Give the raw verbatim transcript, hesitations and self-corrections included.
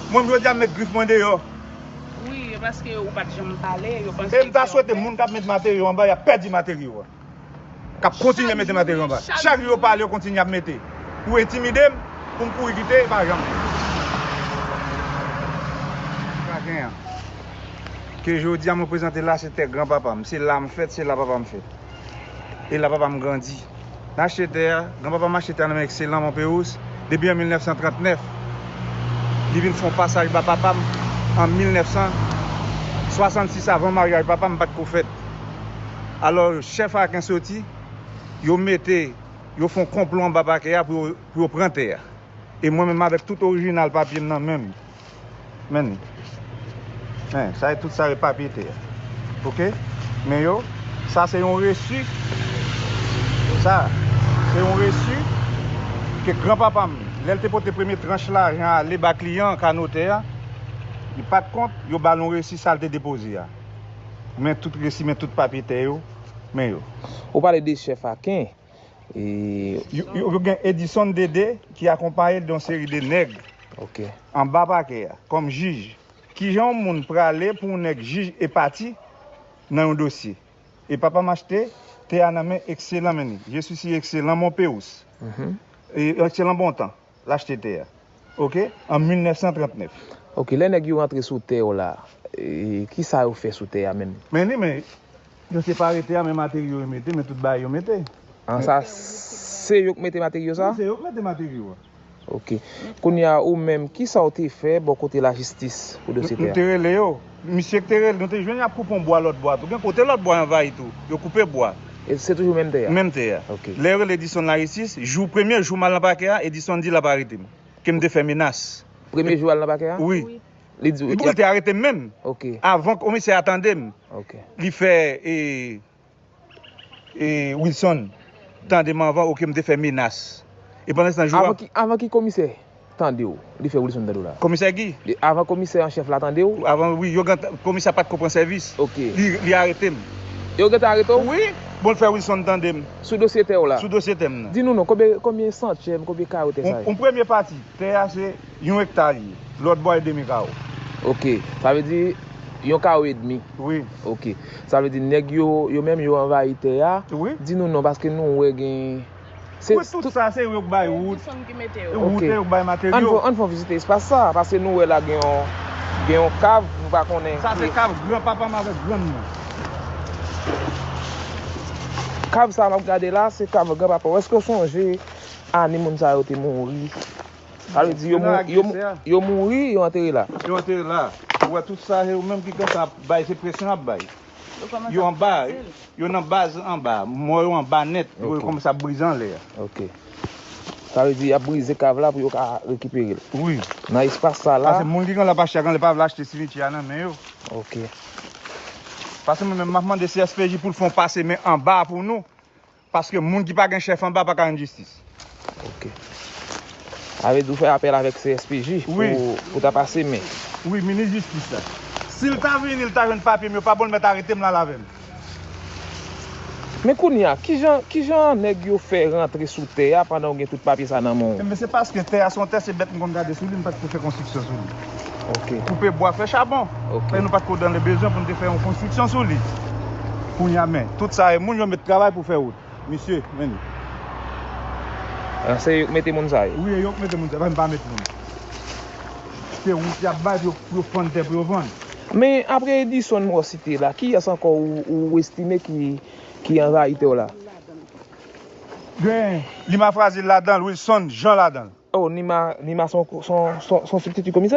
Mwen, jodi a, m met grif mwen deyò. Wi, e paske ou pa t janm pale, yo panse. E m ta swete moun k ap met materyo anba, y ap pèdi materyo a. K ap kontinye mete materyo anba. Chak jou yo pale, yo kontinye ap mete. Pou entimide m, pou m kouri kite, e pa janm. Sa gen an. Ke jodi a mwen prezante la, se tè granpapa m. Se la m fèt, se la papa m fèt. E la papa m grandi. N achte tè a, granpapa m achte tè a nan men Ekselan Monpeyous depi an mil nèf san trant nèf. Li vin fè yon pasaj ba papa m an mil nèf san swasannsis, avan maryaj papa m pa t ko fèt. Alò, chèf Aken soti, yo mete, yo fè yon konplo anba pakè a pou yo, pou yo pran tè a. E mwen menm avèk tout orijinal papye m nan men m. Men li. Men, sa e tout sa e papye tè a. Oke? Men yo, sa se yon resi. Sa, se yon resi ke granpapa m, lè l te pote premye tranch lajan ale ba kliyan an, ka notè a, li pa t kont, yo ba l yon resi sa l te depoze a. Men tout resi, men tout papye tè yo, men yo. Ou pale de chèf Aken. E, yo, yo, yo gen Edison Dede ki akonpaye l de yon seri de nèg. Ok. Anba pakè a, kòm jij. Kijan yon moun prale pou yon nèg jij e pati nan yon dosye? E papa m achte tè a nan men Ekselan, men li. Je suis si Ekselan Monpeyous. Mhm. E Ekselan Bontan. L achte tè a. Oke? An mil nèf san trant nèf. Ok, lè nèg yo rantre sou tè w la, e, kisa yo fè sou tè a menm? Men li, men yo separe tè a, men materyo yo mete, men tout bagay yo mete. An sa, se yo k mete materyo sa? Wi, se yo k mete materyo a. Ok. Kounye a, ou menm, kisa w te fè bò kote lajistis pou dosye tè a? Nou, nou te rele yo. Misye k te rele, nou te jwenn y ap koupe yon bwa lòt bò a tou. Gen kote lòt bwa anvayi tou. Yo koupe bwa. E se toujou menm tè a? Menm tè a. Ok. Lè yo rele Edison lajistis, jou, premye jou m al nan pakè a, Edison di l ap arete m. Ke m te fè menas. Premye jou al nan pakè a? Wi. Wi. Li di, li pou l te arete m menm. Ok. Avan komisè a tande m. Ok. Li fè, e, e, Wilson tande m anvan, ok, m te fè menas. E pandan se tan jou a. Avan ki, avan ki komisè tande w, li fè Wilson tande w la? Komisè Guy. Li, avan komisè an chèf la tande w? Avan, wi, yo gen, komisè a pa t ko pran sèvis. Ok. Li, li arete m. Yo gentan arete w? Wi. Bon, l fè Wilson tande m. Sou dosye tè w la? Sou dosye tè m nan. Di nou non, konbyen, konbyen santyèm, konbyen kare tè sa ye? Yon, yon premye pati, tè a se yon ekta li ye. Lòt bò e demi kawo. Ok. Sa vle di yon kawo edmi. Wi. Ok. Sa vle di nèg yo, yo menm yo anvayi tè a. Wi. Di nou non, paske nou wè gen Se wi, tout tout sa se yo k bay wout. Edison ki mete yo. E wout, ok, yo k bay materyo. Ann fè, ann fè yon vizite espas sa, paske nou wè la gen yon, gen yon kav, nou pa konnen. Sa se kav granpapa m avèk grann mwen. Kav sa m ap gade la, se kav granpapa w. Èske w sonje ane moun sa yo te mouri? Sa vle di yo, yo mou-, lage yo mou-, tè a, yo mouri, yo antere la. Yo antere la. Ou wè tout sa, se yo menm ki kòmanse ap bay, se presyon y ap bay. Yo kòmanse ap anba, kraze l. Yo nan baz anba, mò yo anba nèt, yo, ok, kòmanse ap brize anlè a. Ok. Sa vle di y ap brize kav la pou yo ka rekipere l. Wi. Nan espas sa la. Paske moun ki gen la pa chak anlè pa vle achte simityè a nan men yo. Ok. Paske mwen menm m ap mande C S P J pou l fè yon pase men anba pou nou. Paske moun ki pa gen chèf anba pa ka jwenn jistis. Ok. Sa vle di w fè apèl avèk C S P J, wi, pou, pou ta pase men. Wi, minis jistis la. Si l ta vini, l ta jwenn papye m, yo pa bon, l mèt arete m la l avè m. Men kounye a, kijan, kijan nèg yo fè rantre sou tè a pandan w gen tout papye sa nan men w? Enben, se paske tè a se yon tè, se bèt m konn gade sou li, m pa t ko fè konstriksyon sou li. Ok. Koupe bwa, fè chabon. Ok. Men nou pa t ko dan le bezwen pou n te fè yon konstriksyon sou li. Kounye a, men, tout sa e moun yo met travay pou fè wout. Misye, men li. Ah, se yo k mete moun sa yo? Wi, e yo k mete moun sa yo. Pa m pa met moun. Se wout y ap bay pou yo, pou yo fann tè pou yo vann. Men apre Edison m wè w site la, kiyès ankò ou, ou estime ki, ki anvayi tè w la? Gen Lima Frazil ladan l, Wilson Jean ladan l. Oh, Nima, Nima se yon, se yon, se yon, se yon sibstiti komisè?